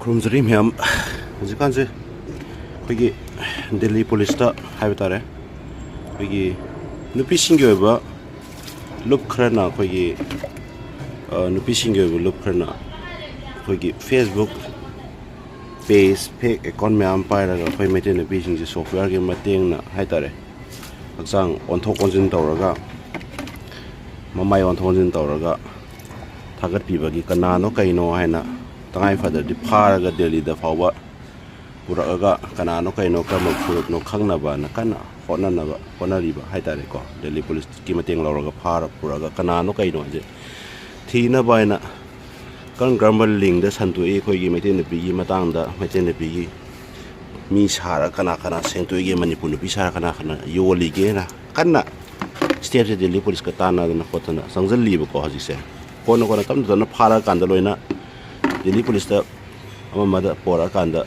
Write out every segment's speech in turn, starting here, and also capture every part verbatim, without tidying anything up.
ꯈꯨꯔꯨꯝꯖꯔꯤ ꯃꯌꯥꯝ꯫ ꯍꯧꯖꯤꯛꯀꯥꯟꯁꯦ ꯑꯩꯈꯣꯏꯒꯤ ꯗꯦꯜꯂꯤ ꯄꯨꯂꯤꯁꯇ ꯍꯥꯏꯕ ꯇꯥꯔꯦ, ꯑꯩꯈꯣꯏꯒꯤ ꯅꯨꯄꯤꯁꯤꯡꯒꯤ ꯑꯣꯏꯕ ꯂꯨꯞ ꯈꯔꯅ ꯑꯩꯈꯣꯏꯒꯤ, ꯑ, ꯅꯨꯄꯤꯁꯤꯡꯒꯤ ꯑꯣꯏꯕ ꯂꯨꯞ ꯈꯔꯅ ꯑꯩꯈꯣꯏꯒꯤ Facebook page, fake account ꯃꯌꯥꯝ ꯄꯥꯏꯔꯒ ꯑꯩꯈꯣꯏ ꯃꯩꯇꯩ ꯅꯨꯄꯤꯁꯤꯡꯁꯦ softwareꯒꯤ ꯃꯇꯦꯡꯅ ꯍꯥꯏ ꯇꯥꯔꯦ, ꯍꯛꯆꯥꯡ ꯑꯣꯟꯊꯣꯛ ꯑꯣꯟꯁꯤꯟ ꯇꯧꯔꯒ, ꯃꯃꯥꯏ ꯑꯣꯟꯊꯣꯛ ꯑꯣꯟꯁꯤꯟ ꯇꯧꯔꯒ ꯊꯥꯒꯠꯄꯤꯕꯒꯤ ꯀꯅꯥꯅꯣ ꯀꯩꯅꯣ ꯍꯥꯏꯅ ꯇꯉꯥꯏ ꯐꯗ꯭ꯔꯗꯤ ꯐꯥꯔꯒ ꯗꯦꯜꯂꯤꯗ ꯐꯥꯎꯕ ꯄꯨꯔꯛꯑꯒ ꯀꯅꯥꯅꯣ ꯀꯩꯅꯣ ꯀꯔꯝꯕ ꯐꯨꯔꯨꯞꯅꯣ ꯈꯪꯅꯕꯅ ꯀꯟꯅ ꯍꯣꯠꯅꯅꯕ ꯍꯣꯠꯅꯔꯤꯕ ꯍꯥꯏ ꯇꯥꯔꯦꯀꯣ꯫ ꯗꯦꯜꯂꯤ ꯄꯨꯂꯤꯁꯀꯤ ꯃꯇꯦꯡ ꯂꯧꯔꯒ ꯐꯥꯔ ꯄꯨꯔꯛꯑꯒ ꯀꯅꯥꯅꯣ ꯀꯩꯅꯣ ꯍꯥꯏꯁꯦ ꯊꯤꯅꯕ ꯍꯥꯏꯅ ꯀꯔꯝ ꯀꯔꯝꯕ ꯂꯤꯡꯗ ꯁꯟꯗꯣꯛꯏ, ꯑꯩꯈꯣꯏꯒꯤ ꯃꯩꯇꯩ ꯅꯨꯄꯤꯒꯤ ꯃꯇꯥꯡꯗ, ꯃꯩꯇꯩ ꯅꯨꯄꯤꯒꯤ ꯃꯤ ꯁꯥꯔ ꯀꯅꯥ ꯀꯅꯥ ꯁꯦꯡꯗꯣꯛꯏꯒꯦ, ꯃꯅꯤꯄꯨꯔ ꯅꯨꯄꯤ ꯁꯥꯔ ꯀꯅꯥ ꯀꯅꯥ ꯌꯣꯜꯂꯤꯒꯦꯅ ꯀꯟꯅ ꯁ꯭ꯇꯦꯞꯁꯦ ꯗꯦꯜꯂꯤ ꯄꯨꯂꯤꯁꯀ ꯇꯥꯟꯅꯗꯅ ꯈꯣꯠꯇꯅ ꯆꯪꯁꯤꯜꯂꯤꯕꯀꯣ꯫ ꯍꯧꯖꯤꯛꯁꯦ ꯀꯣꯟꯅ ꯀꯣꯟꯅ ꯇꯞꯅ ꯇꯞꯅ ꯐꯥꯔꯛꯑꯀꯥꯟꯗ ꯂꯣꯏꯅ ꯗꯦꯜꯂꯤ ꯄꯨꯂꯤꯁꯇ ꯑꯃ ꯑꯃꯗ ꯄꯣꯔꯛꯑꯀꯥꯟꯗ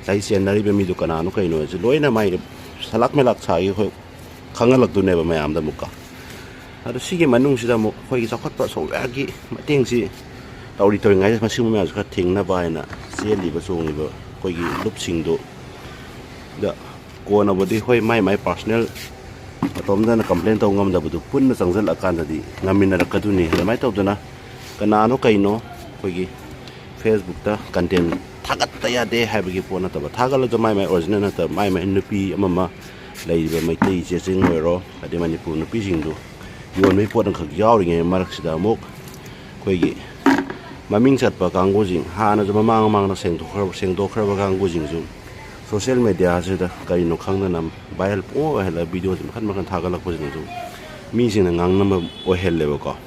ꯉꯁꯥꯏ ꯆꯦꯟꯅꯔꯤꯕ ꯃꯤꯗꯨ ꯀꯅꯥꯅꯣ ꯀꯩꯅꯣ ꯍꯥꯏꯁꯦ ꯂꯣꯏꯅ ꯃꯥꯏ ꯁꯂꯥꯛ ꯃꯦꯂꯥꯛ ꯁꯥꯒꯤ ꯑꯩꯈꯣꯏ ꯈꯪꯍꯜꯂꯛꯇꯣꯏꯅꯦꯕ ꯃꯌꯥꯝꯗ ꯑꯃꯨꯛꯀ꯫ ꯑꯗꯣ ꯁꯤꯒꯤ ꯃꯅꯨꯡꯁꯤꯗ ꯑꯃꯨꯛ ꯑꯩꯈꯣꯏꯒꯤ ꯆꯥꯎꯈꯠꯄ softwareꯒꯤ ꯃꯇꯦꯡꯁꯤ ꯇꯧꯔꯤ ꯇꯧꯔꯤꯉꯩꯗ ꯃꯁꯤꯒꯨꯝꯕ ꯃꯌꯥꯝꯁꯦ ꯈꯔ ꯊꯤꯡꯅꯕ ꯍꯥꯏꯅ ꯆꯦꯜꯂꯤꯕ ꯆꯣꯡꯉꯤꯕ ꯑꯩꯈꯣꯏꯒꯤ ꯂꯨꯞꯁꯤꯡꯗꯨ ꯗ ꯀꯣꯟꯅꯕꯨꯗꯤ ꯍꯣꯏ ꯃꯥꯏ ꯃꯥꯏ personal ꯃꯇꯣꯝꯗꯅ complain ꯇꯧ ꯉꯝꯗꯕꯗꯨ ꯄꯨꯟꯅ ꯆꯪꯁꯤꯜꯂꯀꯥꯟꯗꯗꯤ ꯉꯝꯃꯤꯟꯅꯔꯛꯀꯗꯣꯏꯅꯤ꯫ ꯑꯗꯨꯃꯥꯏꯅ ꯇꯧꯗꯅ ꯀꯅꯥꯅꯣ ꯀꯩꯅꯣ ꯑꯩꯈꯣꯏꯒꯤ Facebookꯇ content ꯊꯥꯒꯠꯇ ꯌꯥꯗꯦ ꯍꯥꯏꯕꯒꯤ ꯄꯣꯠ ꯅꯠꯇꯕ, ꯊꯥꯒꯠꯂꯁꯨ ꯃꯥꯏ ꯃꯥꯏ original ꯅꯠꯇꯕ ꯃꯥꯏ ꯃꯥꯏ ꯅꯨꯄꯤ ꯑꯃ ꯑꯃ ꯂꯩꯔꯤꯕ ꯃꯩꯇꯩ ꯏꯆꯦꯁꯤꯡ ꯑꯣꯏꯔꯣ, ꯑꯗꯩ ꯃꯅꯤꯄꯨꯔ ꯅꯨꯄꯤꯁꯤꯡꯗꯨ ꯌꯣꯟꯕꯒꯤ ꯄꯣꯠ ꯑꯃꯈꯛ ꯌꯥꯎꯔꯤꯉꯩ ꯃꯔꯛꯁꯤꯗ ꯑꯃꯨꯛ ꯑꯩꯈꯣꯏꯒꯤ ꯃꯃꯤꯡ ꯆꯠꯄ ꯀꯥꯡꯕꯨꯁꯤꯡ, ꯍꯥꯟꯅꯁꯨ ꯃꯃꯥꯡ ꯃꯃꯥꯡꯗ ꯁꯦꯡꯗꯣꯛꯈ꯭ꯔꯕ ꯁꯦꯡꯗꯣꯛꯈ꯭ꯔꯕ ꯀꯥꯡꯕꯨꯁꯤꯡꯁꯨ social mediaꯁꯤꯗ ꯀꯔꯤꯅꯣ ꯈꯪꯗꯅ viral ꯄꯨꯡꯑꯣꯏ ꯑꯣꯏꯍꯜꯂꯒ videoꯁꯤ ꯃꯈꯟ ꯃꯈꯟ ꯊꯥꯒꯠꯂꯛꯄꯁꯤꯅꯁꯨ ꯃꯤꯁꯤꯡꯅ ꯉꯥꯡꯅꯕ ꯑꯣꯏꯍꯜꯂꯦꯕꯀꯣ꯫